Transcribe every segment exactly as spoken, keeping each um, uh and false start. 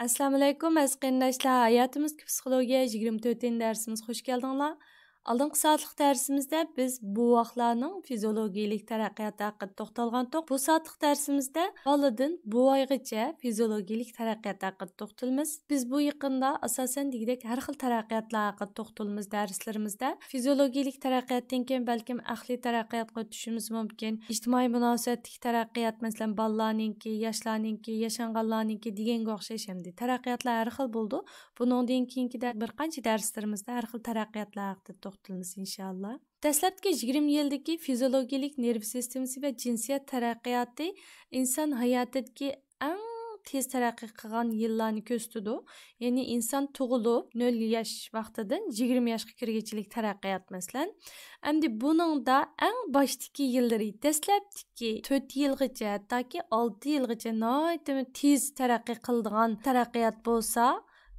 ئەسسالامۇئەلەيكۇم، ئەزىز قېرىنداشلار. ھاياتىمىزدىكى پسىخولوگىيە يىگىرمە تۆتىنچى دەرسىمىزگە خۇش كەلدىڭلار. ئالدىنقى سائەتلىك دەرسىمىزدە بىز بوۋاقلارنىڭ فىزىولوگىيىلىك تەرەققىياتى ھەققىدە توختالغانتۇق. بۇ سائەتلىك دەرسىمىزدە بالىدىن بوۋايغىچە فىزىولوگىيىلىك تەرەققىيات ھەققىدە توختىلىمىز. بىز بۇ يېقىندا ئاساسەن دېگۈدەك ھەر خىل تەرەققىياتلار ھەققىدە توختىلىمىز دەرسلىرىمىزدە. فىزىئولوگىيىلىك تەرەققىياتتىن كېيىن بەلكىم ئەقلىي تەرەققىياتقا ئۆتۈشىمىز مۇمكىن. ئىجتىمائىي مۇناسىۋەتتىكى تەرەققىيات، مەسىلەن، بالىلارنىڭكى، ياشلارنىڭكى، ياشانغانلارنىڭكى دېگەنگە ئوخشاش ئەمدى. تەرەققىياتلار ھەر خىل بولىدۇ. بۇنىڭدىن كېيىنكىدە بىر قانچە دەرسلىرىمىزدە ھەر خىل تەرەققىياتلار ھەققىدە توختىلىمىز، ئىنشائاللا. دەسلەپكى يىگىرمە يىلدىكى فىزىئولوگىيىلىك نېرۋا سىستېمىسى ۋە جىنسىيەت تەرەققىياتى ئىنسان ھاياتىدىكى ئەڭ تېز تەرەققىي قىلغان يىللارنى كۆرسىتىدۇ. يەنى ئىنسان تۇغۇلۇپ، نۆل ياش ۋاقتىدىن يىگىرمە ياشقا كىرگۈچىلىك تەرەققىيات، مەسىلەن. ئەمدى بۇنىڭدا ئەڭ باشتىكى يىللىرى، دەسلەپتىكى تۆت يىلغىچە، ھەتتاكى ئالتە يىلغىچە ناھايىتى تېز تەرەققىي قىلىدىغان تەرەققىيات بولسا،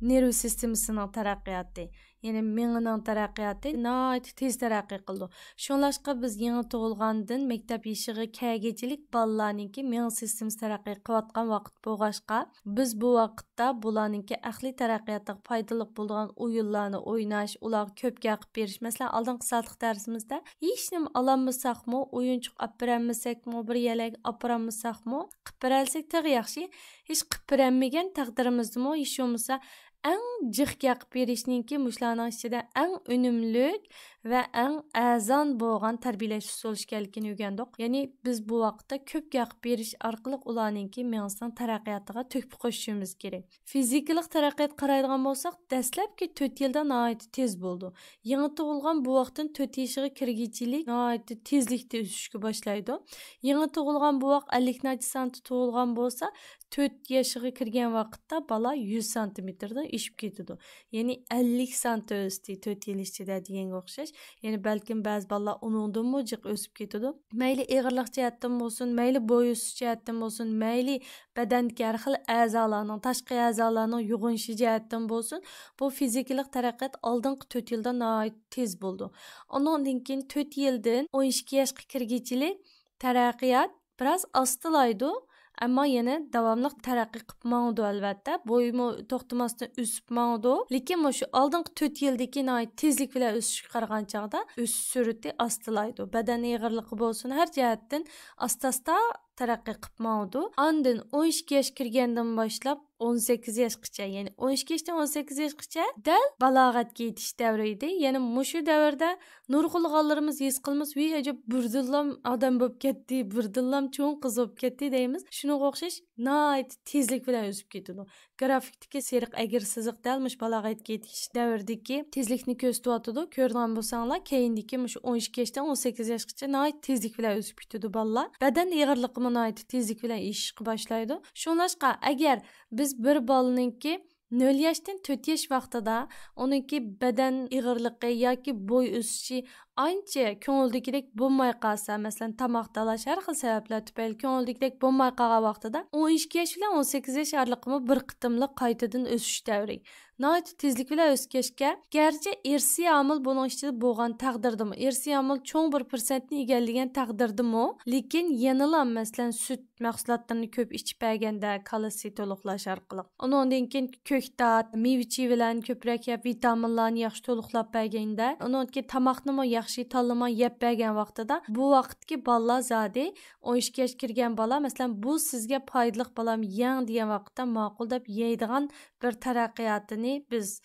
نېرۋا سىستېمىسىنىڭ تەرەققىياتى. يەنى مېڭىنىڭ تەرەققىياتى ناھايىتى تېز تەرەققىي قىلىدۇ. شۇڭلاشقا بىز يېڭى تۇغۇلغاندىن مەكتەپ يېشىغا كەلگۈچىلىك بالىلارنىڭكى مېڭە سىستېمىسى تەرەققىي قىلىۋاتقان ۋاقىت بولغاچقا، بىز بۇ ۋاقىتتا بۇلارنىڭكى ئەقلىي تەرەققىياتىغا پايدىلىق بولىدىان ئويۇنلارنى ئويناش، ئۇلارغا كۆپ ھەق بېرىش. مەسىلەن، ئالدىنقى سائەتلىك دەرسىمىزدە ھېچنېمە ئالالمىساقمۇ، ئويۇنچۇق ئاپىرالمىساقمۇ، بىر يەرلەرگە ئاپىرالمىساقمۇ، قىلىپ بېرەلىسەك تېخى ياخشى. ھېچ قىلىپ بېرەلمىگەن تەقدىرىمىزدىمۇ ھېچ بولمىسا ئەڭ جىق ھەق بېرىشنىڭكى مۇشۇلارنىڭ ئىچىدە ئەڭ ئۈنۈملۈك ۋە ئەڭ ئەرزان بولغان تەربىيەلەش ئۇسۇلى ئىكەنلىكىنى ئۆگەندۇق. يەنى بىز بۇ ۋاقىتتا كۆپ ھەق بېرىش ئارقىلىق ئۇلارنىڭكى مېڭىسىنىڭ تەرەققىياتىغا تۆھپە قوشۇشىمىز كېرەك. فىزىكىلىق تەرەققىيات قارايدىغان بولساق، دەسلەپكى تۆت يىلدا ناھايىتى تېز بولىدۇ. يېڭى تۇغۇلغان بوۋاقتىن تۆت يېشىغا كىرگۈچىلىك ناھايىتى تېزلىكتە ئۆسۈشكە باشلايدۇ. يېڭى تۇغۇلغان بوۋاق ئەللىك نەچچە سانتى تۇغۇلغان بولسا، تۆت يېشىغا كىرگەن ۋاقىتتا بالا يۈز سانتىمېتىردىن ئېشىپ كېتىدۇ. يەنى ئەللىك سانتى ئۆستى تۆت يىل ئىچىدە دېگەنگە ئوخشاش. يەنى بەلكىم بەزى بالىلار ئۇنىڭدىنمۇ جىق ئۆسۈپ كېتىدۇ. مەيلى ئېغىرلىق جەھەتتىن بولسۇن، مەيلى بوي ئۆسۈش جەھەتتىن بولسۇن، مەيلى بەدەندىكى ھەر خىل ئەزالارنىڭ، تاشقى ئەزالارنىڭ يوغىنىشى جەھەتتىن بولسۇن، بۇ فىزىكىلىق تەرەققىيات ئالدىنقى تۆت يىلدا ناھايىتى تېز بولىدۇ. ئۇنىڭدىن كېيىن تۆت يىلدىن ئون ئىككى ياشقا كىرگۈچىلىك تەرەققىيات بىراز ئاستىلايدۇ، ئەمما يەنە داۋاملىق تەرەققىي قىلىپ ماڭىدۇ، ئەلۋەتتە. بويىمۇ توختىماستىن ئۆسۈپ ماڭىدۇ. لېكىن مۇشۇ ئالدىنقى تۆت يىلدىكى ناھايىتى تېزلىك بىلەن ئۆسۈشكە قارىغان چاغدا ئۆسۈش سۈرئىتى ئاستىلايدۇ. بەدەن ئېغىرلىقى بولسۇن، ھەر جەھەتتىن ئاستا-ئاستا تەرەققىي قىلىپ ماڭىدۇ. ئاندىن ئون ئىككى ياش كىرگەندىن باشلاپ ئون سەككىز ياشقىچە، يەنى ئون ئىككى ياشتىن ئون سەككىز ياشقىچە دەل بالاغەتكە يېتىش دەۋرى ئىدى. يەنى مۇشۇ دەۋردە نۇرغۇنلىغانلىرىمىز ھېس قىلىمىز، ۋىي، ئەجەب بىردىنلا ئادەم بولۇپ كەتتى، بىردىنلا چوڭ قىز بولۇپ كەتتى دەيمىز. شۇنىڭغا ئوخشاش ناھايىتى تېزلىك بىلەن ئۆسۈپ كېتىدۇ. گرافىكتىكى سېرىق ئەگرى سىزىق دەل مۇشۇ بالاغەتكە يېتىش دەۋرىدىكى تېزلىكنى كۆرسىتىۋاتىدۇ. كۆرىدىغان بولساڭلار، كەينىدىكى مۇشۇ ئون ئىككى ياشتىن ئون سەككىز ياشقىچە ناھايىتى تېزلىك بىلەن ئۆسۈپ كېتىدۇ بالىلار. بەدەن ئېغىرلىقىمۇ ناھايىتى تېزلىك بىلەن ئېشىشقا باشلايدۇ. شۇڭلاشقا، ئەگەر بىز بىر بالىنىڭكى نۆل ياشتىن تۆت ياش ۋاقتىدا ئۇنىڭكى بەدەن ئېغىرلىقى ياكى بوي ئۆسۈشى ئانچە كۆڭۈلدىكىدەك بولماي قالسا، مەسىلەن، تاماق تاللاش، ھەر خىل سەۋەبلەر تۈپەيلى كۆڭۈلدىكىدەك بولماي قالغان ۋاقتىدا، ئون ئىككى ياش بىلەن ئون سەككىز ياش ئارىلىقىمۇ بىر قېتىملىق قايتىدىن ئۆسۈش دەۋرى. ناھايىتى تېزلىك بىلەن ئۆسكەچكە، گەرچە ئىرسىي ئامىل بۇنىڭ ئىچىدە بولغان تەقدىردىمۇ، ئىرسىي ئامىل چوڭ بىر پىرسەنتنى ئىگىلىگەن تەقدىردىمۇ، لېكىن يەنىلا، مەسىلەن، سۈت مەھسۇلاتلىرىنى كۆپ ئىچىپ بەرگەندە، كالتسىي تولۇقلاش ئارقىلىق. ئۇنىڭدىن كېيىن كۆكتات، مېۋە-چىۋىلەرنى كۆپرەك يەپ، ۋىتامىنلارنى ياخشى تولۇقلاپ بەرگەندە، ئۇنىڭدىن كېيىن تاماقنىمۇ ياخشى تاللىماي يەپ بەرگەن ۋاقتىدا، بۇ ۋاقىتتىكى بالىلار زادى ئون ئىككى ياش كىرگەن بالا، مەسىلەن، بۇ سىزگە پايدىلىق بالام، يەڭ دېگەن ۋاقىتتا ماقۇل دەپ يەيدىغان بىر تەرەققىياتىنى بىز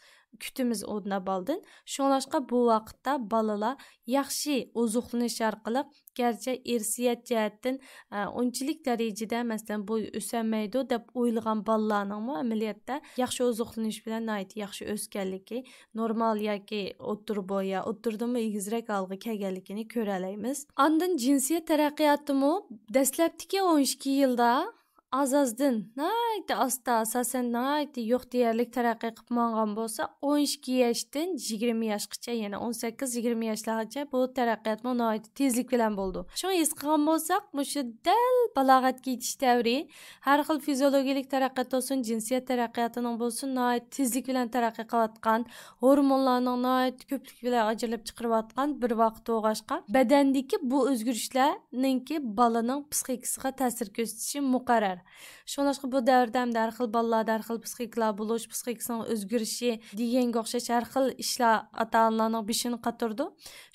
كۈتىمىز ئۇ بالىدىن. شۇڭلاشقا بۇ ۋاقىتتا بالىلار ياخشى ئوزۇقلىنىش ئارقىلىق، گەرچە ئىرسىيەت جەھەتتىن، ئە، ئۇنچىلىك دەرىجىدە، مەسىلەن، بوي ئۆسەلمەيدۇ دەپ ئويلىغان بالىلارنىڭمۇ ئەمەلىيەتتە ياخشى ئوزۇقلىنىش بىلەن ناھايىتى ياخشى ئۆسكەنلىكى، نورمال ياكى ئوتتۇرا بوي يا ئوتتۇرىدىنمۇ ئېگىزرەك ھالغا كەلگەنلىكىنى كۆرەلەيمىز. ئاندىن جىنسىيەت تەرەققىياتىمۇ دەسلەپتىكى ئون ئىككى يىلدا ئاز-ئازدىن، ناھايىتى ئاستا، ئاساسەن ناھايىتى يوق دېيەرلىك تەرەققىي قىلىپ ماڭغان بولسا، ئون ئىككى ياشتىن يىگىرمە ياشقىچە، يەنى ئون سەككىز يىگىرمە ياشلارغىچە بۇ تەرەققىياتمۇ ناھايىتى تېزلىك بىلەن بولىدۇ. شۇڭا ھېس قىلغان بولساق، مۇشۇ دەل بالاغەتكە يېتىش دەۋرى، ھەر خىل فىزىولوگىيەلىك تەرەققىيات بولسۇن، جىنسىيەت تەرەققىياتىنىڭ بولسۇن، ناھايىتى تېزلىك بىلەن تەرەققىي قىلىۋاتقان، ھورمونلارنىڭ ناھايىتى كۆپلۈك بىلەن ئاجرىلىپ چىقىرىۋاتقان بىر ۋاقىت بولغاچقا، بەدەندىكى بۇ ئۆزگىرىشلەرنىڭكى بالىنىڭ پسىخىكىسىغا تەسىر كۆرسىتىشى مۇقەررەر. شۇڭلاشقا بۇ دەۋردە ھەمدە ھەر خىل بالىلاردا ھەر خىل پسىخىكىلار بولۇش، پسىخىكىسىنىڭ ئۆزگىرىشى دېگەنگە ئوخشاش ھەر خىل ئىشلار ئاتا-ئانىلارنىڭ بېشىنى قاتۇرىدۇ.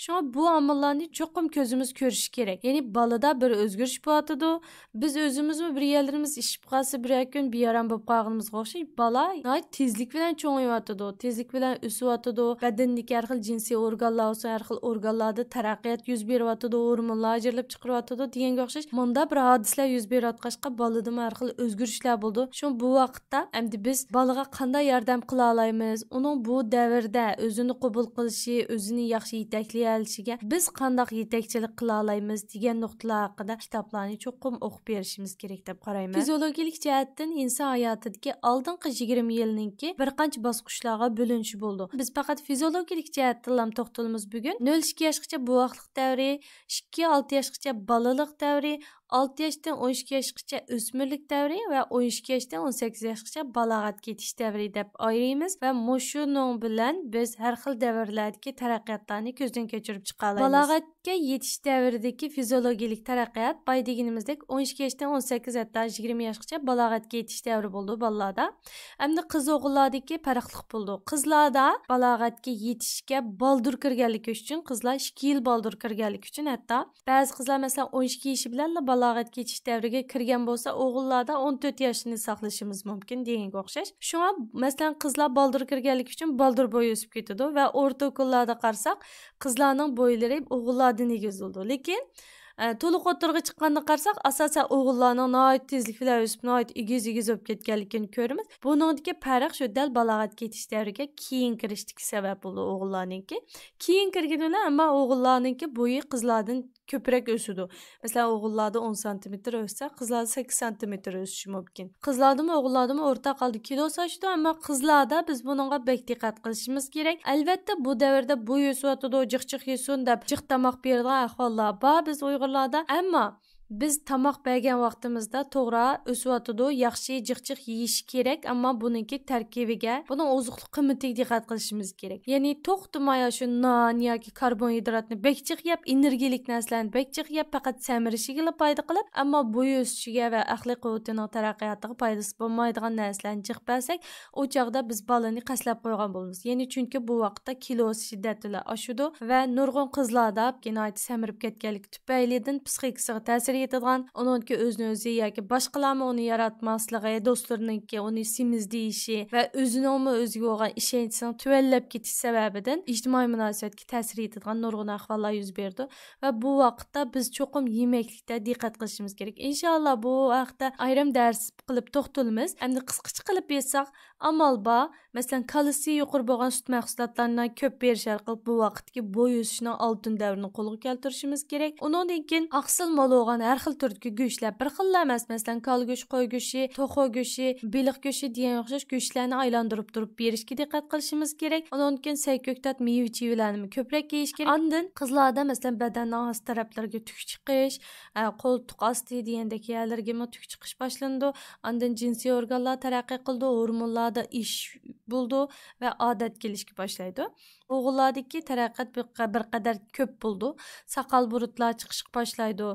شۇڭا بۇ ئامىللارنى چوقۇم كۆزىمىز كۆرۈشى كېرەك. يەنى بالىدا بىر ئۆزگىرىش بولۇۋاتىدۇ. بىز ئۆزىمىزمۇ بىر يەرلىرىمىز ئىششىپ قالسا، بىرەر كۈن بىئارام بولۇپ قالغىنىمىزغا ئوخشاش، بالا ناھايىتى تېزلىك بىلەن چوڭىيىۋاتىدۇ، تېزلىك بىلەن ئۆسۈۋاتىدۇ. بەدىنىدىكى ھەر خىل جىنسىي ئورگانلار بولسۇن، ھەر خىل ئورگانلاردا تەرەققىيات يۈز بېرىۋاتىدۇ، ھورمونلار ئاجرىلىپ چىقىرىۋاتىدۇ دېگەنگە ئوخشاش مۇنداق بىر ھادىسىلەر يۈز بېرىۋاتقاچقا، بالىدىمۇ ھەر خىل ئۆزگىرىشلەر بولىدۇ. شۇڭا بۇ ۋاقىتتا ئەمدى بىز بالىغا قانداق ياردەم قىلالايمىز؟ ئۇنىڭ بۇ دەۋردە ئۆزىنى قوبۇل قىلىشى، ئۆزىنى ياخشى يېتەكلىيەلىشىگە بىز قانداق يېتەكچىلىك قىلالايمىز دېگەن نۇقتىلار ھەققىدە كىتابلارنى چوقۇم ئوقۇپ بېرىشىمىز كېرەك دەپ قارايمەن. فىزىولوگىيەلىك جەھەتتىن ئىنسان ھاياتىدىكى ئالدىنقى يىگىرمە يىلنىڭكى بىر قانچە باسقۇچلارغا بۆلۈنۈشى بولىدۇ. بىز پەقەت فىزىولوگىيەلىك جەھەتتىنلا توختىلىمىز بۈگۈن. نۆل ئىككى ياشقىچە بوۋاقلىق دەۋرى، ئىككى ئالتە ياشقىچە بالىلىق دەۋرى، ئالتە ياشتىن ئون ئىككى ياشقىچە ئۆسمۈرلۈك دەۋرى ۋە ئون ئىككى ياشتىن ئون سەككىز ياشقىچە بالاغەتكە يېتىش دەۋرى دەپ ئايرىيمىز ۋە مۇشۇنىڭ بىلەن بىز ھەر خىل دەۋرلەردىكى تەرەققىياتلارنى كۆزدىن كەچۈرۈپ چىقالايمىز. بالاغەتكە يېتىش دەۋرىدىكى فىزىولوگىيەلىك تەرەققىيات بايا دېگىنىمىزدەك ئون ئىككى ياشتىن ئون سەككىز ھەتتا يىگىرمە ياشقىچە بالاغەتكە يېتىش دەۋرى بولىدۇ بالىلاردا. ئەمدى قىز ئوغۇللاردىكى پەرقلىق بولىدۇ. قىزلاردا بالاغەتكە يېتىشكە بالدۇر كىرگەنلىكى ئۈچۈن، قىزلار ئىككى يىل بالدۇر كىرگەنلىكى ئۈچۈن ھەتتا بەزى قىزلار، مەسىلەن، ئون ئىككى يېشى بىلەنلا بالاغەتكە يېتىش دەۋرىگە كىرگەن بولسا، ئوغۇللاردا ئون تۆت ياشنى ساقلىشىمىز مۇمكىن دېگەنگە ئوخشاش. شۇڭا، مەسىلەن، قىزلار بالدۇر كىرگەنلىكى ئۈچۈن بالدۇر بوي ئۆسۈپ كېتىدۇ ۋە ئورتا ئوكۇللاردا قارىساق، قىزلارنىڭ بويلىرى ئوغۇللاردىن ئېگىز بولىدۇ. لېكىن، ئە، تولۇق ئوتتۇرىغا چىققاندا قارىساق، ئاساسەن ئوغۇللارنىڭ ناھايىتى تېزلىك بىلەن ئۆسۈپ، ناھايىتى ئېگىز-ئېگىز بولۇپ كەتكەنلىكىنى كۆرىمىز. بۇنىڭدىكى پەرق شۇ دەل بالاغەتكە يېتىش دەۋرىگە كېيىن كىرىشتىكى سەۋەب بولىدۇ ئوغۇللارنىڭكى. كېيىن كىرگىنى بىلەن، ئەمما ئوغۇللارنىڭكى بويى قىزلاردىن كۆپرەك ئۆسىدۇ. مەسىلەن، ئوغۇللاردا ئون سانتىمېتىر ئۆسسە، قىزلاردا سەككىز سانتىمېتىر ئۆسۈشى مۇمكىن. قىزلاردىمۇ، ئوغۇللاردىمۇ ئورتاق ھالدا كىلوسى ئاشىدۇ، ئەمما قىزلاردا بىز بۇنىڭغا بەك دىققەت قىلىشىمىز كېرەك. ئەلۋەتتە، بۇ دەۋردە بوي ئۆسۈۋاتىدۇ، جىق جىق يېسۇن دەپ جىق تاماق بېرىدىغان ئەھۋاللار بار بىز ئۇيغۇرلاردا. ئەمما بىز تاماق بەرگەن ۋاقتىمىزدا توغرا ئۆسۈۋاتىدۇ، ياخشى جىق جىق يېيىشى كېرەك، ئەمما بۇنىڭكى تەركىبىگە، بۇنىڭ ئوزۇقلۇق قىممىتىگە دىققەت قىلىشىمىز كېرەك. يەنى توختىماي شۇ نان ياكى كاربوھىدراتنى بەك جىق يەپ، ئېنېرگىيىلىك نەرسىلەرنى بەك جىق يەپ، پەقەت سەمرىشىگىلا پايدا قىلىپ، ئەمما بوي ئۆسۈشىگە ۋە ئەقلىي قۇۋۋىتىنىڭ تەرەققىياتىغا پايدىسى بولمايدىغان نەرسىلەرنى جىق بەرسەك، ئۇ چاغدا بىز بالىنى قەستلەپ قويغان بولىمىز. يەنى چۈنكى بۇ ۋاقىتتا كىلوسى شىددەت بىلەن ئاشىدۇ ۋە نۇرغۇن قىزلاردا ناھايىتى سەمرىپ كەتكەنلىكى تۈپەيلىدىن پسىخىكىسىغا تەسىر يېتىدىغان، ئۇنىڭكى ئۆزىنى ئۆزى ياكى باشقىلارمۇ ئۇنى ياراتماسلىقى، دوستلىرىنىڭكى ئۇنى سېمىز دېيىشى ۋە ئۆزىنىڭمۇ ئۆزىگە بولغان ئىشەنچىسىنىڭ تۆۋەنلەپ كېتىشى سەۋەبىدىن ئىجتىمائىي مۇناسىۋەتكە تەسىر يېتىدىغان نۇرغۇن ئەھۋاللار يۈز بېرىدۇ. ۋە بۇ ۋاقىتتا بىز چوقۇم يېمەكلىكتە دىققەت قىلىشىمىز كېرەك. ئىنشاللا، بۇ ھەقتە ئايرىم دەرس قىلىپ توختىلىمىز. ئەمدى قىسقىچە قىلىپ ئېيتساق، ئامال بار. مەسىلەن، كالتسىي يۇقىرى بولغان سۈت مەھسۇلاتلارنى كۆپ بېرىش ئارقىلىق بۇ ۋاقىتتىكى بوي ئۆسۈشنىڭ ئالتۇن دەۋرىنى قولغا كەلتۈرۈشىمىز كېرەك. ئۇنىڭدىن كېيىن ئاقسىل مول بولغان ھەر خىل تۈردىكى گۆشلەر، بىر خىللا ئەمەس، مەسىلەن، كالا گۆشى، قوي گۆشى، توخۇ گۆشى، بېلىق گۆشى دېگەن ئوخشاش گۆشلەرنى ئايلاندۇرۇپ تۇرۇپ بېرىشكە دىققەت قىلىشىمىز كېرەك. ئۇنىڭدىن كېيىن سەي كۆكتات، مېۋە چىۋىلەرنىمۇ كۆپرەك يېيىش كېرەك. ئاندىن قىزلاردا، مەسىلەن، بەدەننىڭ ئاستى تەرەپلىرىگە تۈك چىقىش، ئە، قولتۇق ئاستى دېگەندەك يەرلىرىگىمۇ تۈك چىقىش باشلىنىدۇ. ئاندىن جىنسىي ئورگانلار تەرەققىي قىلىدۇ، ھورمونلاردا ئېشىش بولىدۇ ۋە ئادەت كېلىشكە باشلايدۇ. ئوغۇللاردىكى تەرەققىيات بىر قە-، بىر قەدەر كۆپ بولىدۇ. ساقال بۇرۇتلار چىقىشقا باشلايدۇ.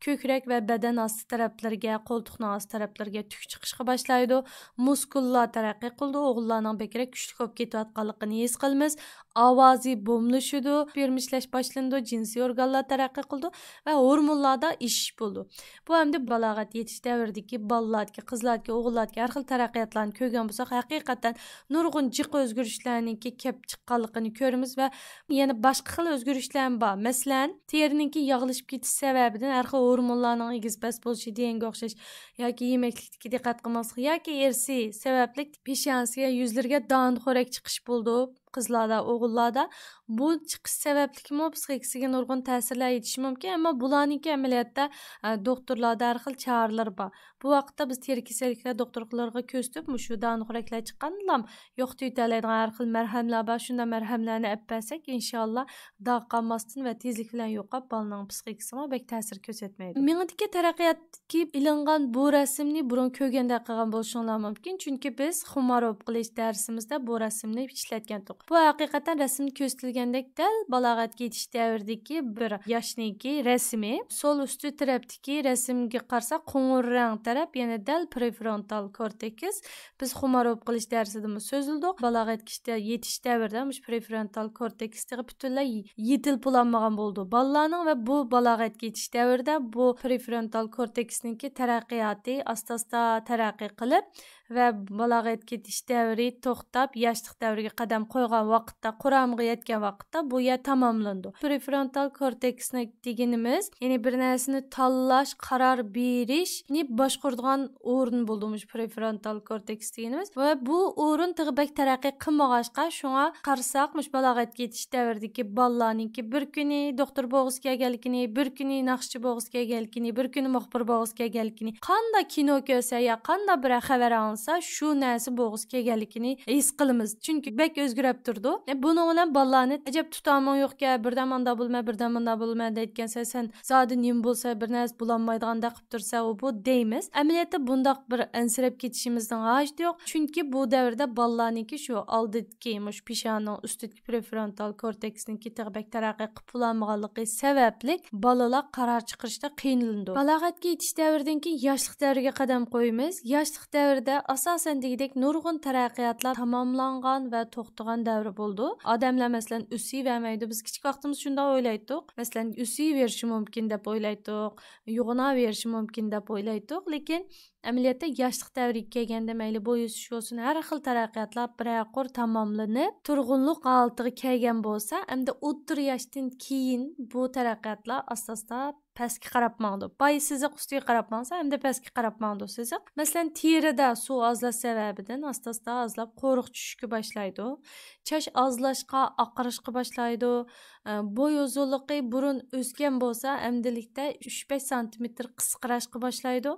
كۆكرەك ۋە بەدەن ئاستى تەرەپلىرىگە، قولتۇقنىڭ ئاستى تەرەپلىرىگە تۈك چىقىشقا باشلايدۇ. مۇسكۇللار تەرەققىي قىلىدۇ. ئوغۇللارنىڭ بەكرەك كۈچلۈك بولۇپ كېتىۋاتقانلىقىنى ھېس قىلىمىز. ئاۋازى بوملىشىدۇ، پېرمىشلەش باشلىنىدۇ، جىنسىي ئورگانلار تەرەققىي قىلىدۇ ۋە ھورمونلاردا ئېشىش بولىدۇ. بۇ ئەمدى بالاغەت يېتىش دەۋرىدىكى بالىلاردىكى، قىزلاردىكى، ئوغۇللاردىكى ھەر خىل تەرەققىياتلارنى كۆرگەن بولساق، ھەقىقەتەن نۇرغۇن جىق ئۆزگىرىشلەرنىڭكى كەپ چىققانلىقىنى كۆرىمىز ۋە يەنە باشقا خىل ئۆزگىرىشلەرمۇ بار. مەسىلەن، تېرىنىڭكى ياغلىشىپ كېتىش سەۋەبىدىن ھەر خىل ھورمونلارنىڭ ئېگىز پەس بولۇشى دېگەنگە ئوخشاش ياكى يېمەكلىكتىكى دىققەت قىلماسلىق ياكى ئىرسىي سەۋەبلىك پېشانىسىگە، يۈزلىرىگە دانە خورەك چىقىش بولىدۇ. قىزلاردا، ئوغۇللاردا بۇ چىقىش سەۋەبلىكمۇ پسىخىكىسىگە نۇرغۇن تەسىرلەر يېتىشى مۇمكىن. ئەمما بۇلارنىڭكى ئەمەلىيەتتە، ئە، دوختۇرلاردا ھەر خىل چارىلىرى بار. بۇ ۋاقىتتا بىز تېرە كېسەللىكلەر دوختۇرلىرىغا كۆرسىتىپ، مۇشۇ دانىخورەكلەر چىققاندىلا يوقىتىۋېتەلەيدىغان ھەر خىل مەرھەملەر بار. شۇنداق مەرھەملەرنى ئەپ بەرسەك، ئىنشاللا داغ قالماستىن ۋە تېزلىك بىلەن يوقاپ، بالىنىڭ پسىخىكىسىغىمۇ بەك تەسىر كۆرسەتمەيدۇ. مېڭىدىكى تەرەققىياتتىكى ئېلىنغان بۇ رەسىمنى بۇرۇن كۆرگەندەك قىلغان بولۇشۇڭلار مۇمكىن، چۈنكى بىز خۇمار ئوپۇپ قېلىش دەرسىمىزدە بۇ رەسىمنى ئىشلەتكەنتۇق. بۇ ھەقىقەتەن رەسىمدە كۆرسىتىلگەندەك دەل بالاغەتكە يېتىش دەۋرىدىكى بىر ياشنىڭكى رەسىمى. سول ئۈستى تەرەپتىكى رەسىمگە قارىساق، قوڭۇر رەڭ تەرەپ يەنە دەل پرېفرونتال كورتېكس. بىز خۇمار بولۇپ قېلىش دەرسىدىمۇ سۆزلىدۇق. بالاغەتكە يېتىش دەۋرىدە مۇشۇ پرېفرونتال كورتېكس تېخى پۈتۈنلەي يېتىلىپ بولالمىغان بولىدۇ. بالىلارنىڭ ۋە بۇ بالاغەتكە يېتىش دەۋرىدە بۇ پرېفرونتال كورتېكسنىڭكى تەرەققىياتى ئاستا-ئاستا تەرەققىي قىلىپ، ۋە بالاغەتكە يېتىش دەۋرى توختاپ، ياشلىق دەۋرىگە قەدەم قويغان ۋاقىتتا، قۇرامىغا يەتكەن ۋاقىتتا بۇ يەر تاماملىنىدۇ. پرېفرونتال كورتېكسنى دېگىنىمىز، يەنى بىر نەرسىنى تاللاش، قارار بېرىشنى باشقۇرىدىغان ئورۇن بولىدۇ مۇشۇ پرېفرونتال كورتېكس دېگىنىمىز. ۋە بۇ ئورۇن تېخى بەك تەرەققىي قىلمىغاچقا، شۇڭا قارىساق، مۇشۇ بالاغەتكە يېتىش دەۋرىدىكى بالىلارنىڭكى بىر كۈنى دوختۇر بولغۇسى كەلگەنلىكىنى، بىر كۈنى ناخشىچى بولغۇسى كەلگەنلىكىنى، بىر كۈنى مۇخبىر بولغۇسى كەلگەنلىكىنى، قانداق كىنو كۆرسە يا قانداق بىر خەۋەر ئاڭلىسا، شۇ نەرسە بولغۇسى كەلگەنلىكىنى ھېس قىلىمىز. چۈنكى بەك ئۆزگىرەپ تۇرىدۇ. بۇنىڭ بىلەن بالىلارنى، «ئەجەب، تۇتامىڭ يوقكەن، بىردەم ئانداق بولىمەن، بىردەم مۇنداق بولىمەن» دەيدىكەنسەن، سەن زادى نېمە بولسا بىر نەرسە بولالمايدىغاندەك قىلىپ تۇرسا، ئۇ بۇ دەيمىز. ئەمەلىيەتتە بۇنداق بىر ئەنسىرەپ كېتىشىمىزنىڭ ھاجىتى يوق. چۈنكى بۇ دەۋردە بالىلارنىڭكى شۇ ئالدىدىكى، مۇشۇ پېشانىنىڭ ئۈستىدىكى پرېفرونتال كورتېكسنىڭكى تېخى بەك تەرەققىي قىلىپ بولالمىغانلىقى سەۋەبلىك بالىلار قارار چىقىرىشتا قىينىلىدۇ. بالاغەتكە يېتىش دەۋرىدىن كېيىن ياشلىق دەۋرىگە قەدەم قويىمىز. ياشلىق دەۋرىدە ئاساسەن دېگۈدەك نۇرغۇن تەرەققىياتلار تاماملانغان ۋە توختىغان دەۋر بولىدۇ. ئادەملەر، مەسىلەن، ئۆسۈۋەرمەيدۇ. بىز كىچىك ۋاقتىمىزدا شۇنداق ئويلايتتۇق. مەسىلەن، ئۆسۈۋېرىشى مۇمكىن دەپ ئويلايتتۇق، يوغىناۋېرىشى مۇمكىن دەپ ئويلايتتۇق. لېكىن ئەمەلىيەتتە ياشلىق دەۋرىگە كەلگەندە مەيلى بوي ئۆسۈش بولسۇن، ھەر خىل تەرەققىياتلار بىرەر قۇر تاماملىنىپ، تۇرغۇنلۇق ھالىتىگە كەلگەن بولسا، ئەمدى ئوتتۇرا ياشتىن كېيىن بۇ تەرەققىياتلار ئاستا-ئاستا پەسكە قاراپ ماڭىدۇ. بايا سىزىق ئۈستىگە قاراپ ماڭسا، ئەمدى پەسكە قاراپ ماڭىدۇ سىزىق. مەسىلەن، تېرىدا سۇ ئازلاش سەۋەبىدىن ئاستا-ئاستا ئازلاپ قورۇق چۈشۈشكە باشلايدۇ. چاچ ئازلاشقا، ئاقىرىشقا باشلايدۇ. ئە، بوي ئۇزۇنلۇقى بۇرۇن ئۆسكەن بولسا، ئەمدىلىكتە ئۈچ بەش سانتىمېتىر قىسقىراشقا باشلايدۇ.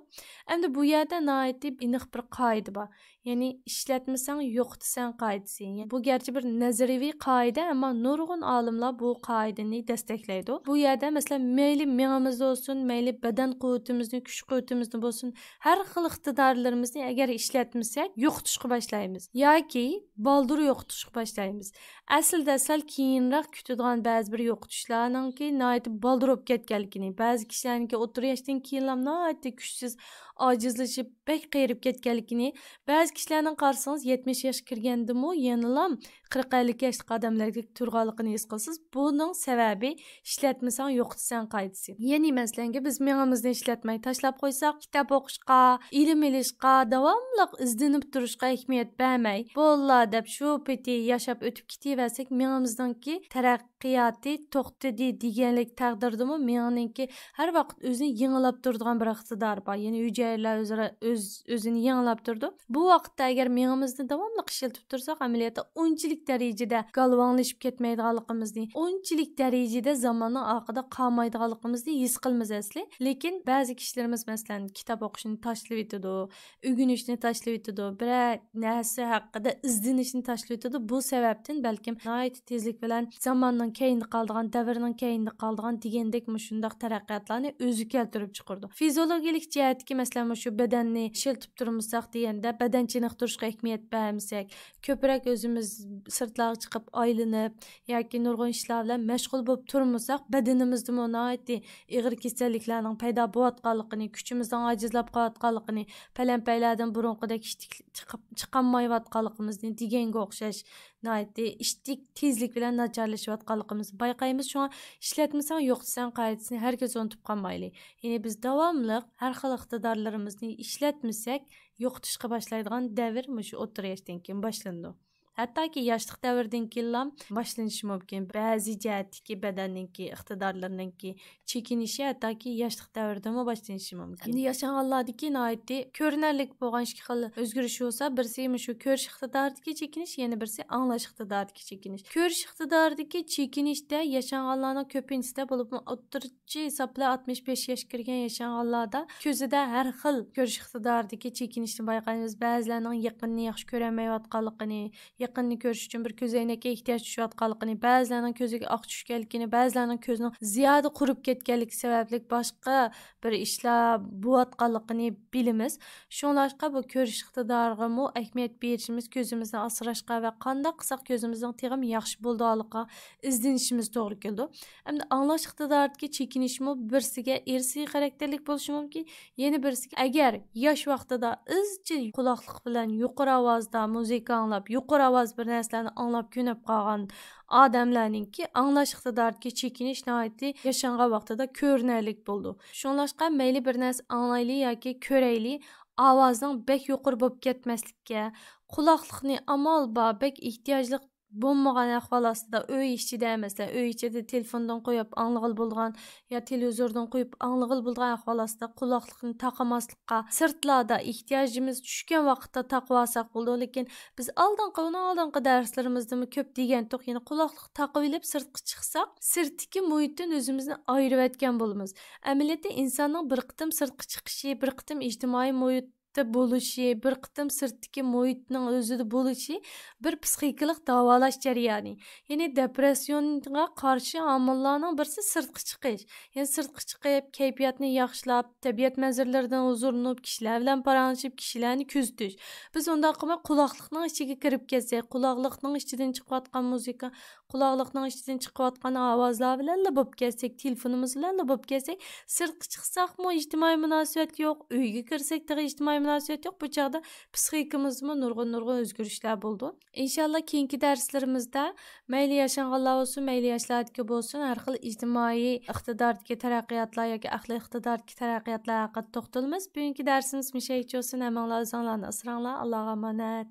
ئەمدى بۇ يەردە ناھايىتى ئېنىق بىر قائىدە بار. يەنى ئىشلەتمىسەڭ يوقىتىسەن قائىدىسى. يەنى بۇ گەرچە بىر نەزەرىيىۋى قائىدە، ئەمما نۇرغۇن ئالىملار بۇ قائىدىنى دەستەكلەيدۇ. بۇ يەردە، مەسىلەن، مەيلى مېڭىمىزدا بولسۇن، مەيلى بەدەن قۇۋۋىتىمىزنى، كۈچ قۇۋۋىتىمىزنى بولسۇن، ھەر خىل ئىقتىدارلىرىمىزنى ئەگەر ئىشلەتمىسەك، يوقىتىشقا باشلايمىز ياكى بالدۇر يوقىتىشقا باشلايمىز. ئەسلىدە سەل كېيىنراق كۈتىدىغان بەزى بىر يوقىتىشلارنىڭكى ناھايىتى بالدۇر بولۇپ كەتكەنلىكىنى، بەزى كىشىلەرنىڭكى ئوتتۇرا ياشتىن كېيىنلا ناھايىتى كۈچسىز، ئاجىزلىشىپ، بەك قېرىپ كەتكەنلىكىنى، بەزى كىشىلەرنىڭ قارىسىڭىز يەتمىش ياشقا كىرگەندىمۇ يەنىلا قىرىق، ئەللىك ياشلىق ئادەملەردەك تۇرغانلىقىنى ھېس قىلىسىز. بۇنىڭ سەۋەبى ئىشلەتمىسەڭ يوقىتىسەن قائىدىسى. يەنى مەسىلەنگە، بىز مېڭىمىزنى ئىشلەتمەي تاشلاپ قويساق، كىتاب ئوقۇشقا، ئىلىم ئېلىشقا، داۋاملىق ئىزدىنىپ تۇرۇشقا ئەھمىيەت بەرمەي، بوللا دەپ شۇ پېتى ياشاپ ئۆتۈپ كېتىۋەرسەك، مېڭىمىزنىڭكى تەرەققىياتى توختىدى دېگەنلىك تەقدىردىمۇ مېڭىنىڭكى ھەر ۋاقىت ئۆزىنى يېڭىلاپ تۇرىدىغان بىر ئىقتىدارى بار. يەنى ھۈجەيرىلەر ئۆزئارا ئۆز، ئۆزىنى يېڭىلاپ تۇرىدۇ. بۇ ۋاقىتتا ئەگەر مېڭىمىزنى داۋاملىق ئىشلىتىپ تۇرساق، ئەمەلىيەتتە ئۇنچىلىك دەرىجىدە گالۋاڭلىشىپ كەتمەيدىغانلىقىمىزنى، ئۇنچىلىك دەرىجىدە زاماننىڭ ئارقىدا قالمايدىغانلىقىمىزنى ھېس قىلىمىز ئەسلى. لېكىن بەزى كىشىلىرىمىز، مەسىلەن، كىتاب ئوقۇشنى تاشلىۋېتىدۇ، ئۆگىنىشنى تاشلىۋېتىدۇ، بىرەر نەرسە ھەققىدە ئىزدىنىشنى تاشلىۋېتىدۇ. بۇ سەۋەبتىن بەلكىم ناھايىتى تېزلىك بىلەن زاماننىڭ كەينىدە قالىدىغان، دەۋرنىڭ كەينىدە قالىدىغان دېگەندەك مۇشۇنداق تەرەققىياتلارنى ئۆزى كەلتۈرۈپ چىقىرىدۇ. فىزىولوگىيەلىك جەھەتتىكى، مەسىلەن، مۇشۇ بەدەننى ئىشلىتىپ تۇرمىساق دېگەندە، بەدەن چېنىقتۇرۇشقا ئەھمىيەت بەرمىسەك، كۆپرەك ئۆزىمىز سىرتلارغا چىقىپ ئايلىنىپ ياكى نۇرغۇن ئىشلار بىلەن مەشغۇل بولۇپ تۇرمىساق، بەدىنىمىزدىمۇ ناھايىتى ئېغىر كېسەللىكلەرنىڭ پەيدا بولۇۋاتقانلىقىنى، كۈچىمىزنىڭ ئاجىزلاپ قېلىۋاتقانلىقىنى، پەلەمپەيلەردىن بۇرۇنقىدەك ئىشتىك-، چىقىپ، چىقالمايۋاتقانلىقىمىزنى دېگەنگە ئوخشاش ناھايىتى ئىشتىك تېزلىك بىلەن ناچارلىشىۋاتقانلىقىمىزنى بايقايمىز. شۇڭا ئىشلەتمىسەڭ يوقىتىسەن قائىدىسىنى ھەرگىز ئۇنتۇپ قالمايلى. يەنى بىز داۋاملىق ھەر خىل ئىقتىدارلىرىمىزنى ئىشلەتمىسەك، يوقىتىشقا باشلايدىغان دەۋر مۇشۇ ئوتتۇرا ياشتىن كېيىن باشلىنىدۇ. ھەتتاكى ياشلىق دەۋرىدىن كېيىنلا باشلىنىشى مۇمكىن. بەزى جەھەتتىكى بەدەننىڭكى، ئىقتىدارلىرىنىڭكى چېكىنىشى ھەتتاكى ياشلىق دەۋرىدىمۇ باشلىنىشى مۇمكىن. ئەمدى ياشانغانلاردىكى ناھايىتى كۆرۈنەرلىك بولغان ئىككى خىل ئۆزگىرىش بولسا، بىرسى مۇشۇ كۆرۈش ئىقتىدارىدىكى چېكىنىش، يەنە بىرسى ئاڭلاش ئىقتىدارىدىكى چېكىنىش. كۆرۈش ئىقتىدارىدىكى چېكىنىشتە ياشانغانلارنىڭ كۆپىنچىسىدە، بولۇپمۇ ئوتتۇرىچە ھېسابلا ئاتمىش بەش ياش كىرگەن ياشانغانلاردا كۆزىدە ھەر خىل كۆرۈش ئىقتىدارىدىكى چېكىنىشنى بايقايمىز. بەزىلەرنىڭ يېقىننى ياخشى كۆرەلمەيۋاتقانلىقىنى، يېقىننى كۆرۈش ئۈچۈن بىر كۆزەينەككە ئېھتىياج چۈشۈۋاتقانلىقىنى، بەزىلەرنىڭ كۆزىگە ئاق چۈشكەنلىكىنى، بەزىلەرنىڭ كۆزىنىڭ زىيادە قۇرۇپ كەتكەنلىكى سەۋەبلىك باشقا بىر ئىشلار بولۇۋاتقانلىقىنى بىلىمىز. شۇڭلاشقا بۇ كۆرۈش ئىقتىدارىغىمۇ ئەھمىيەت بېرىشىمىز، كۆزىمىزنى ئاسراشقا ۋە قانداق قىلساق كۆزىمىزنىڭ تېخىمۇ ياخشى بولىدىغانلىقىغا ئىزدىنىشىمىز توغرا كېلىدۇ. ئەمدى ئاڭلاش ئىقتىدارىدىكى چېكىنىشمۇ بىرسىگە ئىرسىي خاراكتېرلىك بولۇشى مۇمكىن، يەنە بىرسىگە، ئەگەر ياش ۋاقتىدا ئىزچىل قۇلاقلىق بىلەن يۇقىرى ئاۋازدا مۇزىكا ئاڭلاپ، يۇقىرى ئاۋاز بىر نەرسىلەرنى ئاڭلاپ كۆنۈپ قالغان ئادەملەرنىڭكى ئاڭلاش ئىقتىدارىدىكى چېكىنىش ناھايىتى ياشانغان ۋاقتىدا كۆرۈنەرلىك بولىدۇ. شۇڭلاشقا مەيلى بىر نەرسە ئاڭلايلى ياكى كۆرەيلى، ئاۋازنىڭ بەك يۇقىرى بولۇپ كەتمەسلىككە، قۇلاقلىقنى ئامال بار بەك ئېھتىياجلىق بولمىغان ئەھۋال ئاستىدا، ئۆي ئىچىدە، مەسىلەن، ئۆي ئىچىدە تېلېفوندىن قويۇپ ئاڭلىغىلى بولىدىغان يا تېلېۋىزوردىن قويۇپ ئاڭلىغىلى بولىدىغان ئەھۋال ئاستىدا قۇلاقلىقنى تاقىماسلىققا، سىرتلاردا ئېھتىياجىمىز چۈشكەن ۋاقىتتا تاقىۋالساق بولىدۇ. لېكىن بىز ئالدىنقى، ئۇنىڭ ئالدىنقى دەرسلىرىمىزدىمۇ كۆپ دېگەنتۇق، يەنى قۇلاقلىق تاقىۋېلىپ سىرتقا چىقساق، سىرتتىكى مۇھىتتىن ئۆزىمىزنى ئايرىۋەتكەن بولىمىز. ئەمەلىيەتتە ئىنساننىڭ بىر قېتىم سىرتقا چىقىشى، بىر قېتىم ئىجتىمائىي مۇھىت بولۇشى، بىر قېتىم سىرتتىكى مۇھىتنىڭ ئۆزىدە بولۇشى بىر پسىخىكىلىق داۋالاش جەريانى. يەنى دېپرېسسىيونغا قارشى ئامىللارنىڭ بىرسى سىرتقا چىقىش. يەنى سىرتقا چىقىپ، كەيپىياتنى ياخشىلاپ، تەبىئەت مەنزىرىلىرىدىن ھۇزۇرلىنىپ، كىشىلەر بىلەن پاراڭلىشىپ، كىشىلەرنى كۆزىتىش. بىز ئۇنداق قىلماي، قۇلاقلىقنىڭ ئىچىگە كىرىپ كەتسەك، قۇلاقلىقنىڭ ئىچىدىن چىقىۋاتقان مۇزىكا، قۇلاقلىقنىڭ ئىچىدىن چىقىۋاتقان ئاۋازلار بىلەنلا بولۇپ كەتسەك، تېلېفونىمىز بىلەنلا بولۇپ كەتسەك، سىرتقا چىقساقمۇ ئىجتىمائىي مۇناسىۋەت يوق، ئۆيگە كىرسەك تېخى ئىجتىمائىي مۇناسىۋەت يوق. بۇ چاغدا پسىخىكىمىزدىمۇ نۇرغۇن، نۇرغۇن ئۆزگىرىشلەر بولىدۇ. ئىنشاللا كېيىنكى دەرسلىرىمىزدە مەيلى ياشانغانلار بولسۇن، مەيلى ياشلاردىكى بولسۇن، ھەر خىل ئىجتىمائىي ئىقتىداردىكى تەرەققىياتلار ياكى ئەقلىي ئىقتىداردىكى تەرەققىياتلار ھەققىدە توختىلىمىز. بۈگۈنكى دەرسىمىز مۇشۇ يەرگىچە بولسۇن. ھەممىڭلار ئۆزۈڭلارنى ئاسراڭلار. ئاللاغا ئامانەت.